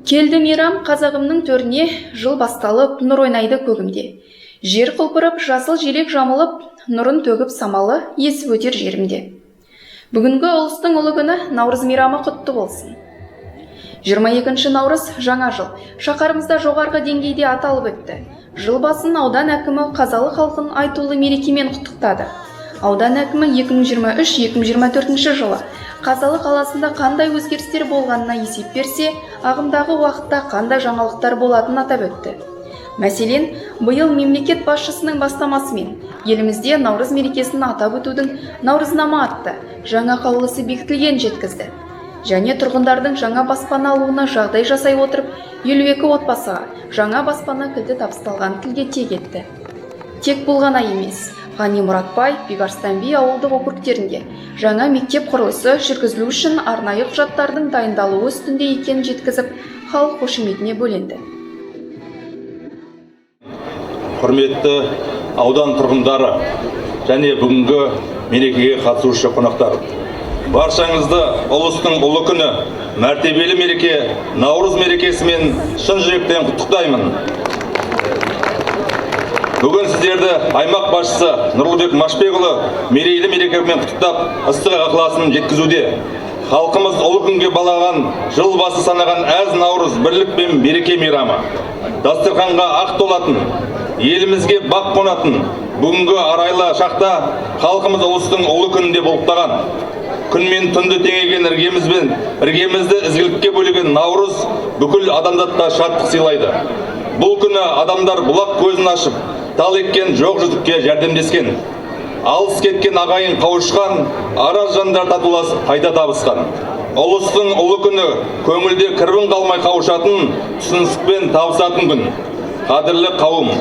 Келді мейрам қазағымның төріне, жыл басталып, нұр ойнайды көгімде. Жер құлпырып, жасыл желек жамылып, нұрын төгіп самалы есіп өтер жерімде. Бүгінгі ұлыстың ұлы күні Наурыз мейрамы құтты болсын. 22 наурыз жаңа жыл. Шаһарымызда жоғарғы деңгейде аталып өтті. Жыл басын аудан әкімі Қазалы халқын айтулы мерекемен құттықтады. Аудан әкімі 2023-2024 жылы Қазалы қаласында қандай өзгерістер болғанына есеп берсе, ағымдағы уақытта қандай жаңалықтар болатынын атап өтті. Мәселен, биыл мемлекет басшысының бастамасымен елімізде Наурыз мерекесін атап өтудің Наурызнама атты жаңа қаулысы бекітілгенін жеткізді. Және тұрғындардың жаңа баспана алуына жағдай жасай отырып, 52 отбасыға жаңа баспана кілті табысталғанын тілге тиек етті. Тек бұл ғана емес, Ғани Мұратбай, Бекарыстан би ауылдық округтерінде жаңа мектеп құрылысы жүргізілу үшін арнайы құжаттардың дайындалуы үстінде екенін жеткізіп, халық қошеметіне бөленді. Құрметті аудан тұрғындары және бүгінгі мерекеге қатысушы қонақтар, баршаңызды ұлыстың ұлы күні, мәртебелі мереке Наурыз мерекесімен шын жүректен құттықтаймын. Бүгін сіздерді аймақ басшысы Нұрлыбек Машбекұлы мерейлі мерекемен құттықтап, ыстық ықыласын жеткізуде. Халқымыз ұлы күнге балаған, жыл басы санаған әз Наурыз — бірлік пен береке мейрамы. Дастарханға ақ толатын, елімізге бақ қонатын бүгінгі арайлы шақта халқымыз ұлыстың ұлы күнін деп ұлықтаған. Күн мен түнді теңеген, іргемізбен іргемізді ізгілікке бөлеген Наурыз бүкіл адамзатқа шаттық сыйлайды. Бұл күні адамдар бұлақ көзін ашып, тал еккен, жоқ жітікке жәрдемдескен, алыс кеткен ағайын қауышқан, араз жандар татуласып, қайта табысқан. Ұлыстың ұлы күні — көңілде кірбің қалмай қауышатын, түсіністікпен табысатын күн. Қадірлі қауым,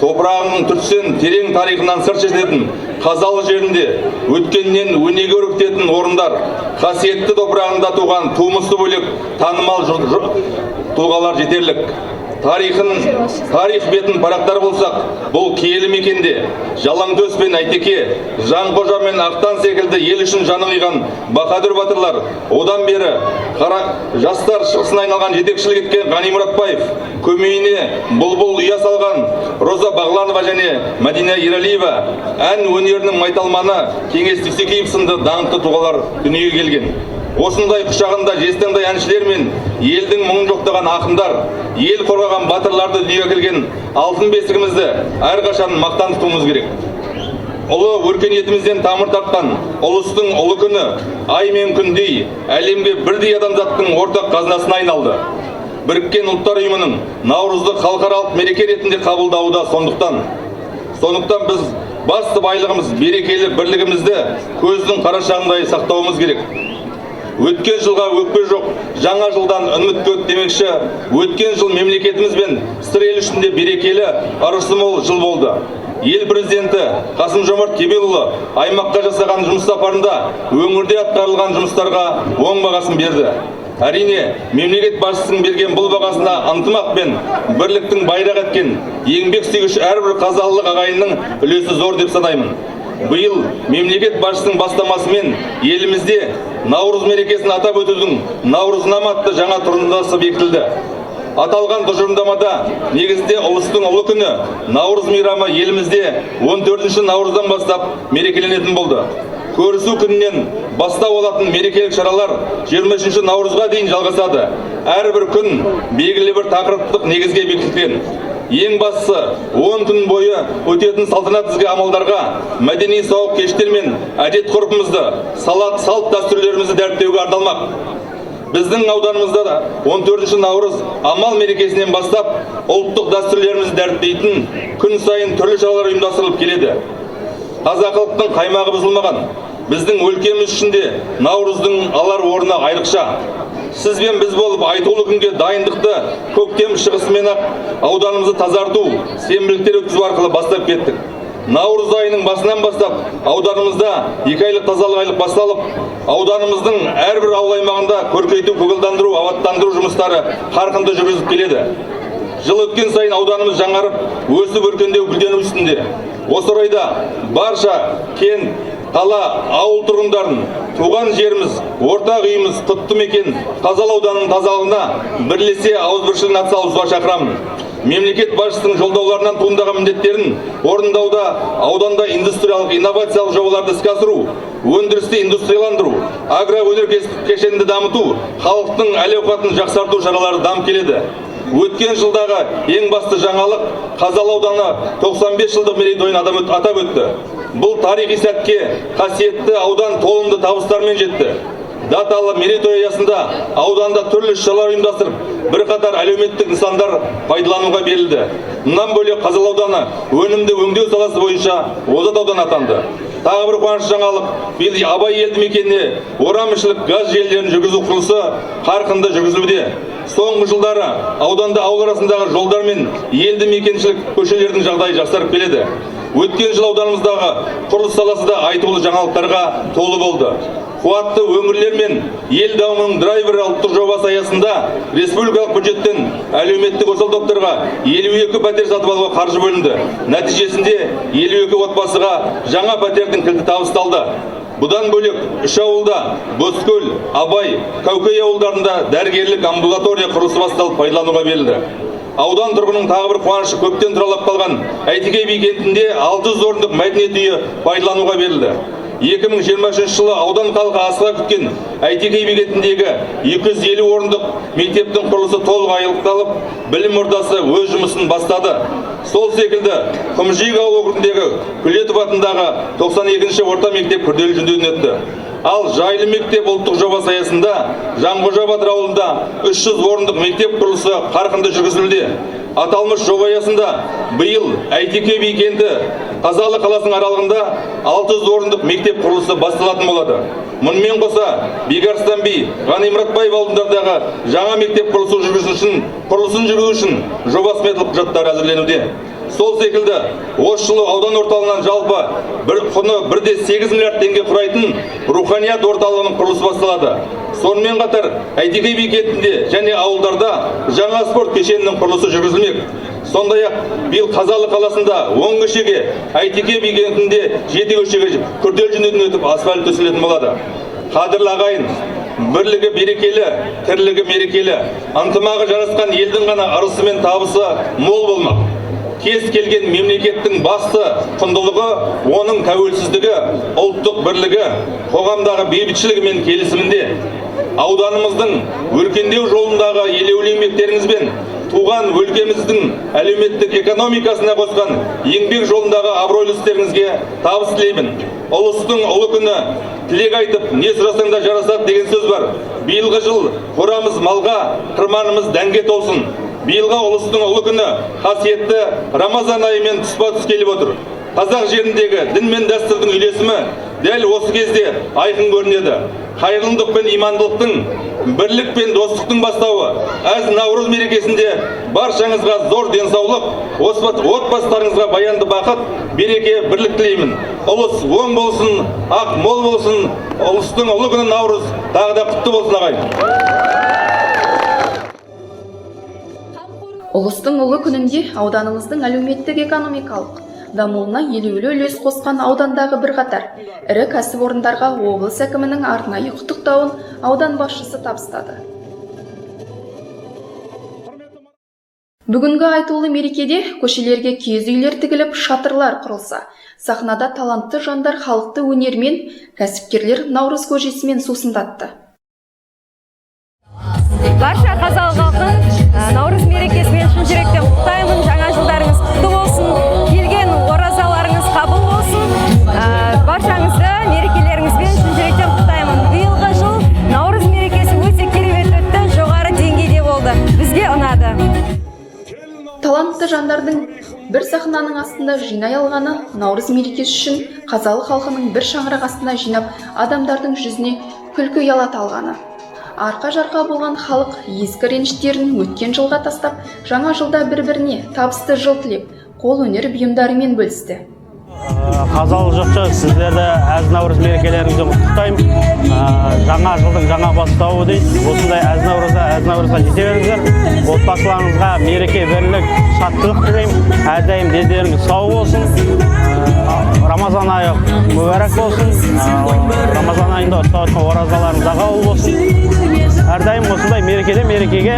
топырағың түртсең, терең тарихынан сыр шертетін Қазалы жерінде өткеннен өнеге өрбітетін орындар, қасиетті топырағында туған тумысы бөлек танымал тұлғалар жетерлік. Тарихын, тарих бетін парақтар болсақ, бұл киелі мекенде Жалаңтөс пен Әйтеке, Жанқожа мен Ақтан секілді ел үшін жанын қиған баһадүр батырлар, одан бері қара жастар шығысына айналған жетекшілік еткен Ғани Мұратбаев, көмейіне бұлбұл ұя салған Роза Бағланова және Мәдина Ералиева, ән өнерінің майталманы Кеңес Дүйсекеев сынды даңқты тұлғалар дүниеге келген. Осындай құшағында жезтаңдай әншілер мен елдің мұңын жоқтаған ақындар, ел қорғаған батырларды дүниеге әкелген алтын бесігімізді әрқашан мақтан тұтуымыз керек. Ұлы өркениетімізден тамыр тартқан ұлыстың ұлы күні ай мен күндей әлемге бірдей адамзаттың ортақ қазынасына айналды. Біріккен Ұлттар Ұйымының Наурызды халықаралық мереке ретінде қабылдауы да сондықтан. Сондықтан біз басты байлығымыз, берекелі бірлігімізді көздің қарашығындай сақтауымыз керек. Өткен жылға өкпе жоқ, жаңа жылдан үміт көп демекші, өткен жыл мемлекетіміз бен Сыр елі үшін де берекелі, ырысы мол жыл болды. Ел президенті Қасым Жомарт Кемелұлы аймаққа жасаған жұмыс сапарында өңірде атқарылған жұмыстарға оң бағасын берді. Әрине, мемлекет басшысының берген бұл бағасына ынтымақ пен бірліктің байрақ еткен еңбек сүйгіш әрбір қазалылық ағайынның үлесі зор деп санаймын. Биыл мемлекет басшысының бастамасымен елімізде Наурыз мерекесін атап өтудің Наурызнама атты жаңа тұжырымдамасы бекітілді. Аталған тұжырымдамада негізінде ұлыстың ұлы күні Наурыз мейрамы елімізде 14 наурыздан бастап мерекеленетін болды. Көрісу күнінен бастау алатын мерекелік шаралар 23 наурызға дейін жалғасады. Әрбір күн белгілі бір тақырыптық негізге бекітілген. Ең бастысы, 10 күн бойы өтетін салтанат ізгі амалдарға, мәдени сауық кештер мен әдет ғұрпымызды, салт дәстүрлерімізді дәріптеуге арналмақ. Біздің ауданымызда да 14 наурыз амал мерекесінен бастап ұлттық дәстүрлерімізді дәріптейтін күн сайын түрлі шаралар ұйымдастырылып келеді. Қазақылықтың қаймағы бұзылмаған біздің өлкеміз үшін де Наурыздың алар орны айрықша. Сіз бен біз болып айтулы күнге дайындықты көктем шығысымен ақ ауданымызды тазарту, сенбіліктер өткізу арқылы бастап кеттік. Наурыз айының басынан бастап ауданымызда 2 айлық тазалық айлық басталып, ауданымыздың әрбір ауыл аймағында көркейту, көгалдандыру, абаттандыру жұмыстары қарқынды жүргізіліп келеді. Жыл өткен сайын ауданымыз жаңарып, өсіп, өркендеу, гүлдену үстінде. Осы орайда барша кент Қала, ауыл тұрғындарын туған жеріміз, ортақ үйіміз, құтты мекен Қазалы ауданының тазалығына бірлесе ауызбіршілігін атсалысуға шақырамын. Мемлекет басшысының жолдауларынан туындаған міндеттерін орындауда ауданда индустриялық инновациялық жобаларды іске асыру, өндірісті индустрияландыру, агроөнеркәсіптік кешенді дамыту, халықтың әл-ауқатын жақсарту шаралары дамып келеді. Өткен жылдағы ең басты жаңалық: Қазалы ауданы 95 жылдық мерейтойын атап өтті. Бұл тарихи сәтке қасиетті аудан толымды табыстармен жетті. Даталы мерейтой аясында ауданда түрлі іс-шаралар ұйымдастырып, бірқатар әлеуметтік нысандар пайдалануға берілді. Мұнан бөлек, Қазалы ауданы өнімді өңдеу саласы бойынша озат аудан атанды. Тағы бір қуанышты жаңалық: биыл Абай елді мекеніне орамішілік газ желілерін жүргізу құрылысы қарқынды жүргізілуде. Соңғы жылдары ауданда ауыл арасындағы жолдар мен елді мекеншілік көшелердің жағдайы жақсарып келеді. Өткен жыл ауданымыздағы құрылыс саласы да айтулы жаңалықтарға толы болды. Қуатты өңірлер мен ел дамуының драйвері ұлттық жобасы аясында республикалық бюджеттен әлеуметтік осал топтарға 52 пәтер сатып алуға қаржы бөлінді. Нәтижесінде 52 отбасыға жаңа пәтердің кілті табысталды. Бұдан бөлек, үш ауылда, Бозкөл, Абай, Кәукей ауылдарында дәрігерлік амбулатория құрылысы басталып, пайдалануға берілді. Аудан тұрғынының тағы бір қуанышы: көптен тұралап қалған Әйтеке би кентінде 600 орындық мәдениет үйі пайдалануға берілді. 2023 жылы аудан халқы асыға күткен Әйтеке би кентіндегі 250 орындық мектептің құрылысы толық аяқталып, білім ордасы өз жұмысын бастады. Сол секілді Құмжиек ауыл округіндегі Күлетов атындағы 92 орта мектеп күрделі жөндеуден өтті. Ал «Жайлы мектеп» ұлттық жобасы аясында Жанқожа батыр ауылында 300 орындық мектеп құрылысы қарқынды жүргізілуде. Аталмыш жоба аясында биыл Әйтеке би кенті Қазалы қаласының аралығында 600 орындық мектеп құрылысы басталатын болады. Мұнымен қоса, Бекарыстан би, Ғани Мұратбаев ауылдарындағы жаңа мектеп құрылысы жүргізу үшін құрылысын жүргізу үшін жоба сметалық құжаттар әзірленуде. Сол секілді осы жылы аудан орталығынан жалпы бір құны 1,8 миллиард теңге құрайтын руханият орталығының құрылысы басталады. Сонымен қатар Әйтеке би кентінде және ауылдарда жаңа спорт кешенінің құрылысы жүргізілмек. Сондай ақ биыл Қазалы қаласында 10 көшеге, Әйтеке би кентінде жеті көшеге күрделі жөндеуден өтіп, асфальт төселетін болады. Қадірлі ағайын, бірлігі берекелі, тірлігі мерекелі, ынтымағы жарасқан елдің ғана ырысы мен табысы мол болмақ. Кез келген мемлекеттің басты құндылығы оның тәуелсіздігі, ұлттық бірлігі, қоғамдағы бейбітшілігі мен келісімінде. Ауданымыздың өркендеу жолындағы елеулі еңбектеріңізбен туған өлкеміздің әлеуметтік экономикасына қосқан еңбек жолындағы абыройлы істеріңізге табыс тілеймін. Ұлыстың ұлы күні тілек айтып, не сұрасаң да жарасады деген сөз бар. Биылғы жыл қорамыз малға, қырманымыз дәнге толсын. Биылғы ұлыстың ұлы күні қасиетті Рамазан айымен тұспа тұс келіп отыр. Қазақ жеріндегі дін мен дәстүрдің үйлесімі дәл осы кезде айқын көрінеді. Қайырымдылық пен имандылықтың, бірлік пен достықтың бастауы әз Наурыз мерекесінде баршаңызға зор денсаулық, отбасыларыңызға баянды бақыт, береке, бірлік тілеймін. Ұлыс оң болсын, ақ мол болсын! Ұлыстың ұлы күні Наурыз тағы да құтты болсын, ағайын! Ұлыстың ұлы күнінде ауданымыздың әлеуметтік экономикалық дамуына елеулі үлес қосқан аудандағы бірқатар ірі кәсіпорындарға облыс әкімінің арнайы құттықтауын аудан басшысы табыстады. Бүгінгі айтулы мерекеде көшелерге киіз үйлер тігіліп, шатырлар құрылса, сахнада талантты жандар халықты өнермен, кәсіпкерлер наурыз көжесімен сусындатты. Барша Қазалы халқын Наурыз мерекесімен шын жүректен құттықтаймын. Жаңа жылдарыңыз құтты болсын, келген оразаларыңыз қабыл болсын. Баршаңызды мерекелеріңізбен шын жүректен құттықтаймын. Биылғы жыл Наурыз мерекесі өте керемет өтті, жоғары деңгейде болды, бізге ұнады. Талантты жандардың бір сахнаның астында жинай алғаны, Наурыз мерекесі үшін Қазалы халқының бір шаңырақ астына жинап, адамдардың жүзіне күлкі ұялата алғаны. Арқа жарқа болған халық ескі реніштерін өткен жылға тастап, жаңа жылда бір-біріне табысты жыл тілеп, қол өнер бұйымдарымен бөлісті. Қазалы жұрты, сіздерді әз Наурыз мерекелеріңізбен құттықтаймын. Жаңа жылдың жаңа бастауы дейді. Осындай әз Наурызда әз Наурызға жете беріңіздер. Отбасыларыңызға береке, бірлік, шаттылық тілеймін. Әрдайым дендеріңіз сау болсын. Рамазан айы мүбәрәк болсын. Рамазан айында ұстап жатқан оразаларыңыз да қабыл болсын. Әрдайым осындай мерекеден мерекеге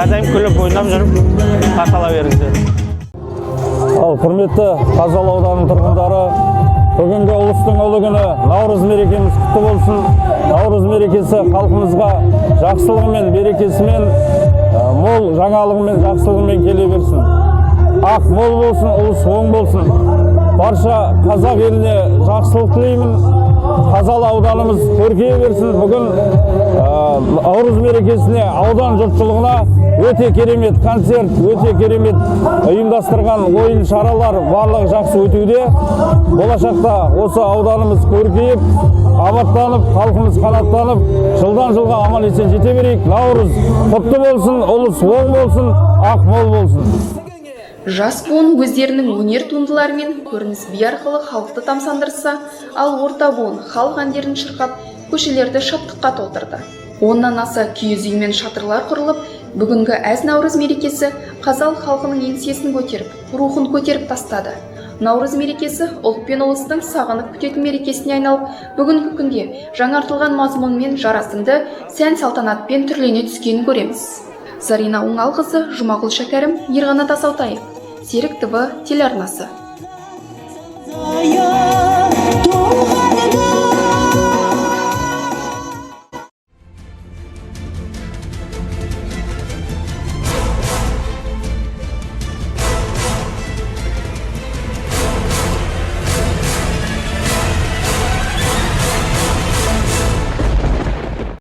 әрдайым күліп ойнап жүріп қарсы ала беріңіздер. Ал құрметті Қазалы ауданының тұрғындары, бүгінгі ұлыстың ұлы күні Наурыз мерекеміз құтты болсын. Наурыз мерекесі халқымызға жақсылығымен, берекесімен, мол жаңалығымен, жақсылығымен келе берсін. Ақ мол болсын, ұлыс оң болсын. Барша қазақ еліне жақсылық тілеймін. Қазалы ауданымыз көркейе берсін. Бүгін Наурыз мерекесіне аудан жұртшылығына өте керемет концерт, өте керемет ұйымдастырған ойын шаралар барлығы жақсы өтуде. Болашақта осы ауданымыз көркейіп, абаттанып, халқымыз қанаттанып, жылдан жылға аман есен жете берейік. Наурыз құтты болсын, ұлыс оң болсын, ақ мол болсын. Жас буын өздерінің өнер туындыларымен көрініс би арқылы халықты тамсандырса, ал орта буын халық әндерін шырқап, көшелерді шаттыққа толтырды. 10-нан аса киіз үй мен шатырлар құрылып, бүгінгі әз Наурыз мерекесі Қазалы халқының еңсесін көтеріп, рухын көтеріп тастады. Наурыз мерекесі ұлт пен ұлыстың сағынып күтетін мерекесіне айналып, бүгінгі күнде жаңартылған мазмұнмен, жарасымды сән салтанатпен түрлене түскенін көреміз. Зарина Оңалқызы, Жұмағұл Шәкәрім, Ерқанат Асаутаев, Серік ТВ телеарнасы. Ая.